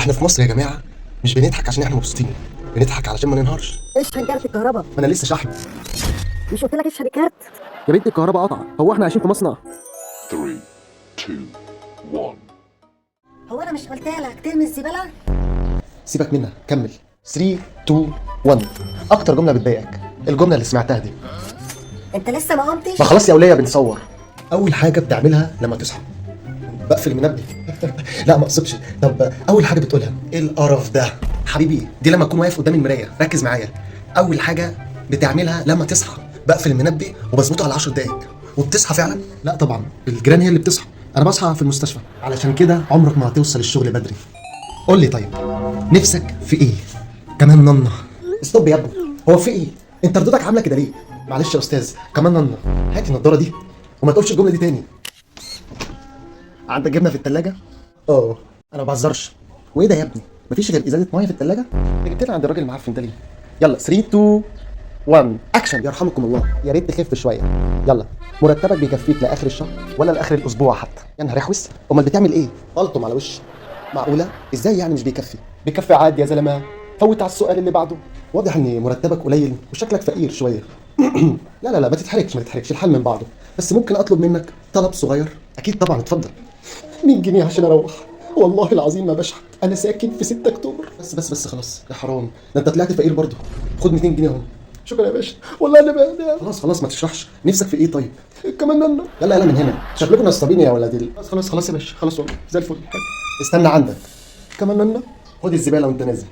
احنا في مصر يا جماعة مش بنضحك عشان احنا مبسوطين، بنضحك علشان ما ننهارش. اشحن كارت الكهرباء. ما انا لسه شحن. مش قلت لك اشحن الكارت؟ يا بنت الكهرباء قطع، هو احنا عايشين في مصنع؟ 3, 2, 1. هو انا مش قلت لك ترمي الزبالة؟ سيبك منها، كمل. 3 2 1. اكتر جملة بتضايقك الجملة اللي سمعتها دي. انت لسه ما قمتش؟ ما خلاص يا وليه بنصور. اول حاجة بتعملها لما تصحى؟ بقفل المنبه. لا ما اقصدش. طب اول حاجة بتقولها ايه؟ القرف ده حبيبي. دي لما اكون واقف قدام المراية. ركز معايا. اول حاجة بتعملها لما تصحى؟ بقفل المنبه وبظبطه على 10 دقائق. وبتصحى فعلا؟ لا طبعا، الجيران هي اللي بتصحى، انا بصحى في المستشفى. علشان كده عمرك ما هتوصل الشغل بدري. قول لي طيب نفسك في ايه؟ كمان نانا. stop يا ابني، هو في ايه؟ انت ردودك عامله كده ليه؟ معلش يا استاذ، كمان نانا. هات النضارة دي وما تقولش الجملة دي تاني. عندك جبنه في التلاجة؟ اه. انا ما بهزرش. وايه ده يا ابني؟ مفيش غير ازازة مية في التلاجة؟ انت جبت لنا عند الراجل المعفن ده ليه؟ يلا 3 2 1 اكشن. يرحمكم الله، يا ريت تخف شوية. يلا، مرتبك بيكفيك لاخر الشهر ولا لاخر الاسبوع حتى؟ يا نهار احوس، امال بتعمل ايه؟ بلطم على وشي. معقولة؟ ازاي يعني مش بيكفي؟ بيكفي عادي يا زلمة. فوت على السؤال اللي بعده. واضح ان مرتبك قليل وشكلك فقير شوية. لا لا لا، ما تتحركش ما تتحركش، الحال من بعضه. بس ممكن اطلب منك طلب صغير؟ اكيد طبعا، اتفضل. 100 جنيه عشان اروح، والله العظيم ما بشحت، انا ساكن في 6 اكتوبر. بس بس بس خلاص يا حرام، ده انت طلعت فقير برضه. خد 200 جنيه اهم. شكرا يا باشا، والله انا بقى خلاص خلاص ما تشرحش. نفسك في ايه طيب؟ كمان نانا. يلا يلا من هنا، شكلكم نصابين يا ولاد خلاص خلاص خلاص يا باشا، خلاص والله زي الفل. استنى عندك كمان نانا. خد الزبالة وانت نازل.